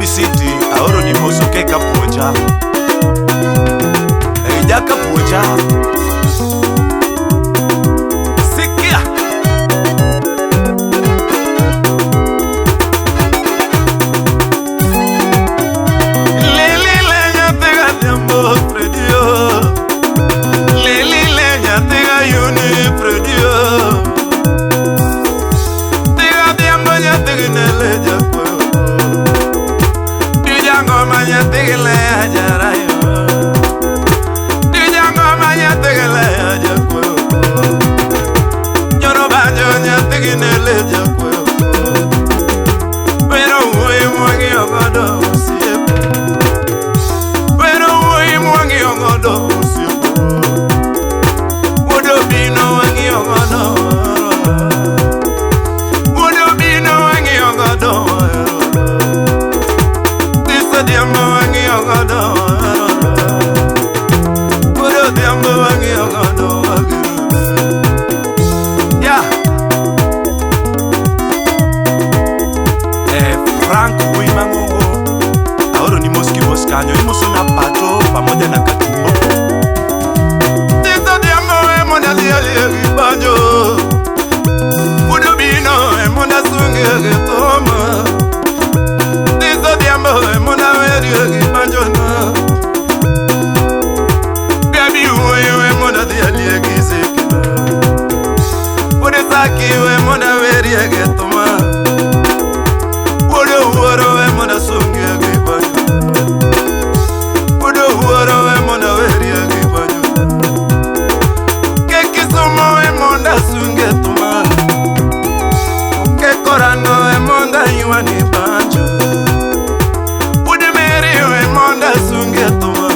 Nairobi City aoro ni moso ke kapuocha. Jaka puocha. Sikia. Lili lenya tega tembo fredio. Lili lenya tega yuni fredio. Tega tembo nya tega nele jakwe. Dijango manya tega le ajarayo. Dijango manya tega le ajakwe. Nyoro banjo nya tega nele jakwe. Pero uwe mwangi ogodo osiepo. Pero uwe mwangi ogodo osiepo. Wuodo bino wangi ogodo. Wuodo bino wangi ogodo. Tisa diambo wangi ogodo. Wuodo diambo wangi ogodo. Yeah. Frank Wimangongo aoro ni moski moskanyo imoso na pato pamoja na katumbo. Tisa diambo emona liali banjo. Wuodo bino emona sunge toma. Tisa diambo emona weri banjo na. Gabi uwe emona liali gizekina. Wuodo saki emona weri toma. Wuodo wuoro emona sunge banjo. Wuodo wuoro emona weri banjo. Keki sumo emona sunge toma. Kekorando emonda iwani banjo. Wuodo meri emonda sunge toma.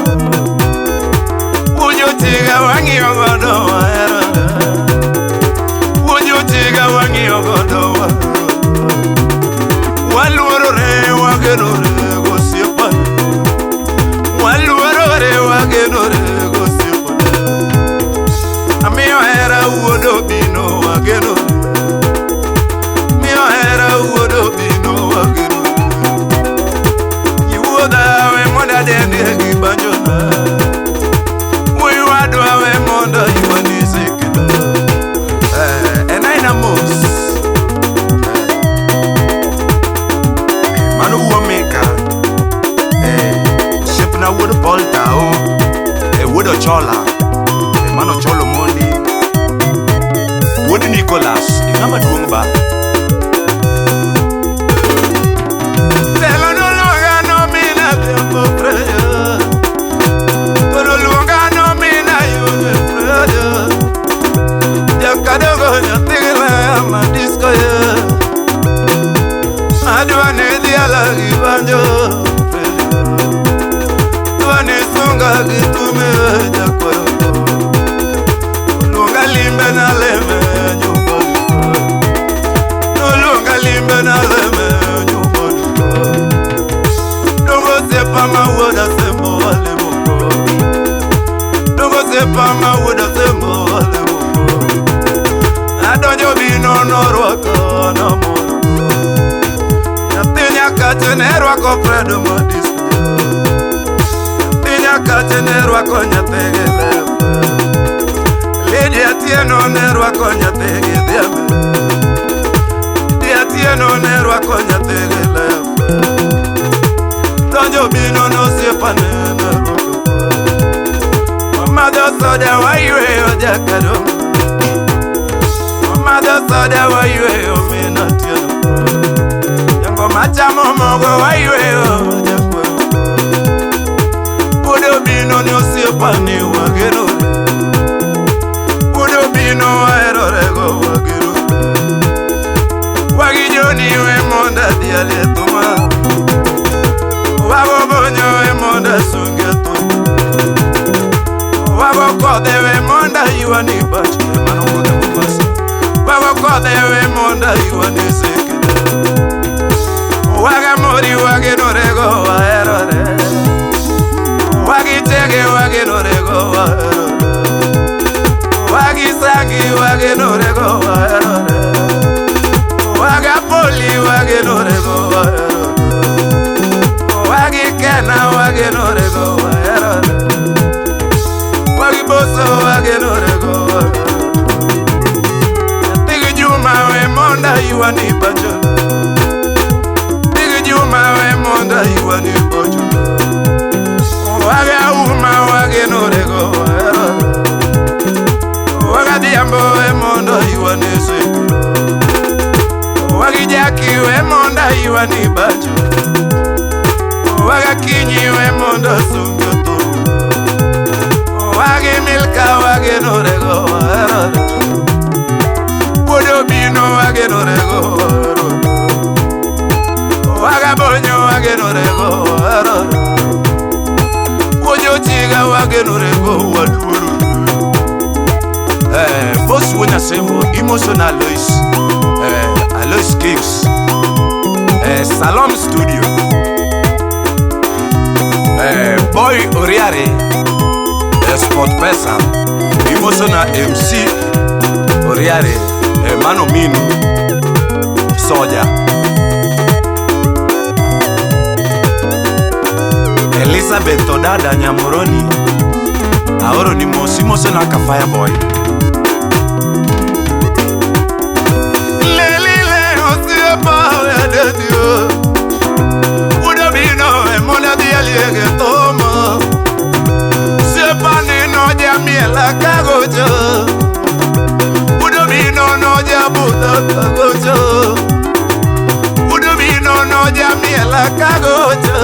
Wuodo tiga wangi ogodo wahero. Wuodo tiga wangi ogodo wahero. Waluorore wagenore gosiepa. Waluorore wagenore gosiepa. Amiyo hera wuodo bino wagenore. Miyo hera wuodo bino wagenore. Iwuodha we mondo adende gi banjona. Wuoyi wadwa we mondo iwani sikina. En aina mos. Mano wuo meka. Shepna wuod Paul Tao. Wuod Ochola. Mano Ocholo Mondi. Wuod Nicholas. Ng'ama duong' ba. Telo noluonga nomina dhiambo freyo. Tolo luonga nomina yune freyo. Jakadogo nyathigila madisko yo. Adwa ni dhiala gi banjo freyo. Adwa ni sunga gi tume jakwayo. Luonga limbe na leme nyumba. Luonga limbe na leme nyumba. Dongo sepa mawuoda sembo wale moko. Dongo sepa mawuoda sembo wale moko. Adonjo bino norwako namoro. Nyathi nyakache ne rwako Fredo madisko. Nyathi nyakache ne rwako nyathi gi lepe. Lydia Atieno ne rwako nyathi gi dhiambe. Lydia Atieno ne rwako nyathi gi lepe. Donjo bino nosiepane ne rwako. Wamadho soda wayweyo jakadongo. Wamadho soda wayweyo min Atieno. Jango machamo mogo wayweyo jakwayo. Wuodo bino ni osiepani wagenore. Wuodo bino waherorego wagenore. Wagijoni we mondo adhial e thuma. Wagobonyo we mondo asunge thum. Wagokodhe we mondo aywani bach. Mano kodhe Mombasa. Wagokodhe we mondo aywani sekene. Wagamori wagenorego waherore. Wagitege wagenorego waherore. Wagisangi wagenorego waherore. Wagapoli wagenorego waherore. iwani banjo. Digi Juma we mondo iwani banjo. Waga uma wage norego. Waga diambo we mondo iwani seke. Wagi Jaki we mondo iwani banjo. Waga Kinyi we mondo sungo. Wage Milka wage norego. Wodo bino wage norego. Waga bonyo wage norego. Wojo chiga wage norego waduoro. Boss wona sembo emotional Alois. Alois Kicks. Salom Studio. Boy Oriare. Sport Pesa. Emotional MC Oriare. Mano Minu Soja. Elizabeth Odada Nyamoroni. Aoro ni mosi mosi na ka fireboy. Lele le osiepa ya dedio. Udobino e mona di aliege tomo. Siepa ni no jamiela kagojo. Udobino no jabuda kagojo. Udobino no jamiela kagojo.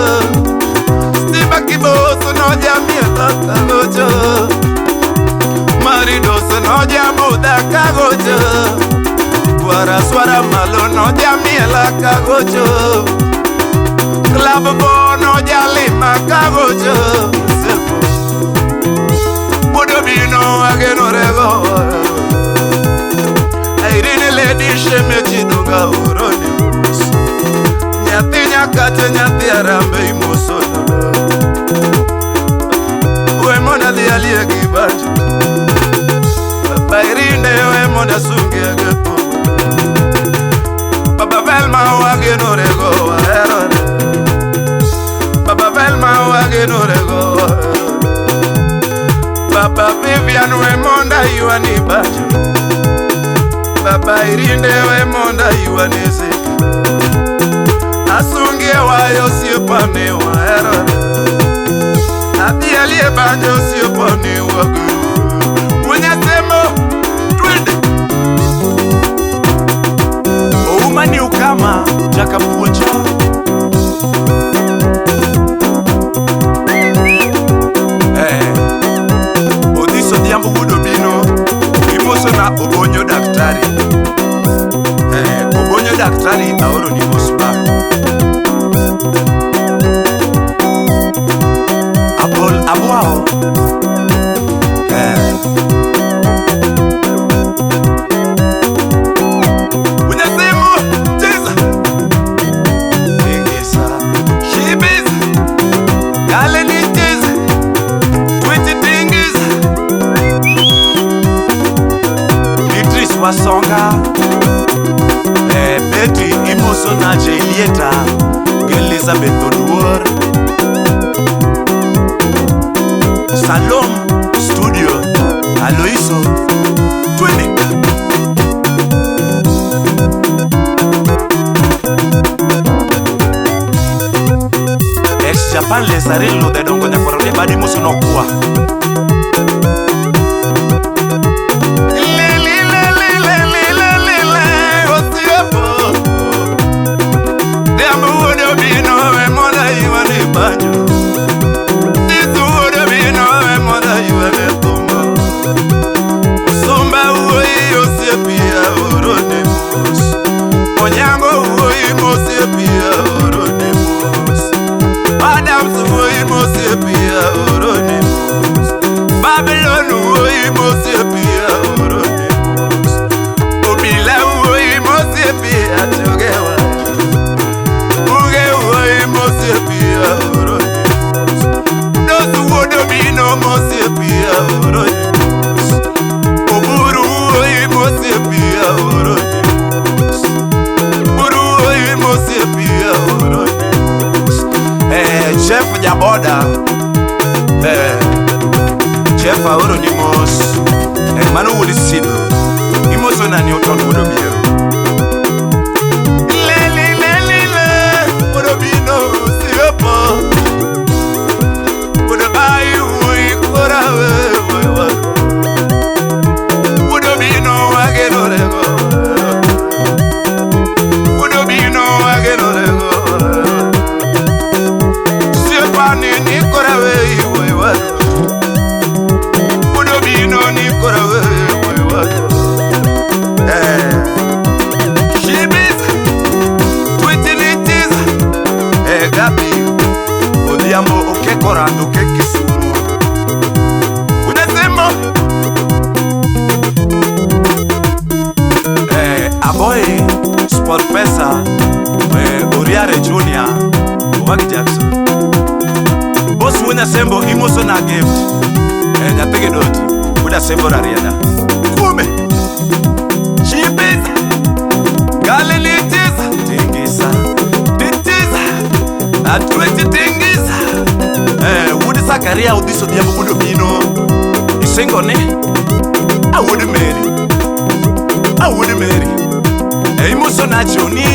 Kiboso no jamiela kagojo. Maridoso no jabuda kagojo. Swara swara malo no jamiela kagojo. Club bo no jalima kagojo. Budobino ageno rego. Irene lady shemechi dunga uroni. Nyathi nyakate nyathi arambe imoso. We mona di aliegi banjo. Baba Irene we mona sungi agepo. Baba Velma wage norego. Baba Velma wage norego. Baba Vivian we monda iwani banjo. Baba Irene we monda iwani seki. Asungie wayo siopane wa error. Ati aliye banjo siopane wagu. Unyasemo twende. Oumani ukama jakapuocha. Odiso diambo gudobino. Imoso na obonyo daktari. Obonyo daktari aoro ni mosba. Abuao. Unyasemo cheza. Ingesa. Shibiz. Gale ni cheza. Twiti tingiza. Idris Wasonga. Betty imoso na Jelieta. Elizabeth Oduor. Salom Studio Aloiso Twende. Ex Japan Lesarilo de Dongo Nyakorore Badi Musu no kuwa. Lele lele lele lele le osiepo. Diambu odobino we mona iwani banjo. Onyango uoi mosepia oronemos. Adams uoi mosepia oronemos. Babylon uoi mosepia oronemos. Obila uoi mosepia chogewa. Uge uoi mosepia oronemos. Dosu wodobino mosepia oronemos. Oburu uoi mosepia oronemos. Chef Jaboda. Chef aoro ni mos. Mano wuli sido. Imoso na ni oton wudo biero. Sanduke Kisumu. Unasembo Aboy Sport Pesa, Oriare Junior, Owagi Jackson. Boss wuonya sembo imoso na gift. Nyathi gi doti. Wuoda sembo rarieda. Kuome Chipesa Galilitiza Tingisa. Titiza Atweti tingisa. Wuod Zakaria Odhiso Odhiambo wuod Obino. Isingo ni awuod Mary. Awuod Mary. Imoso na Joni.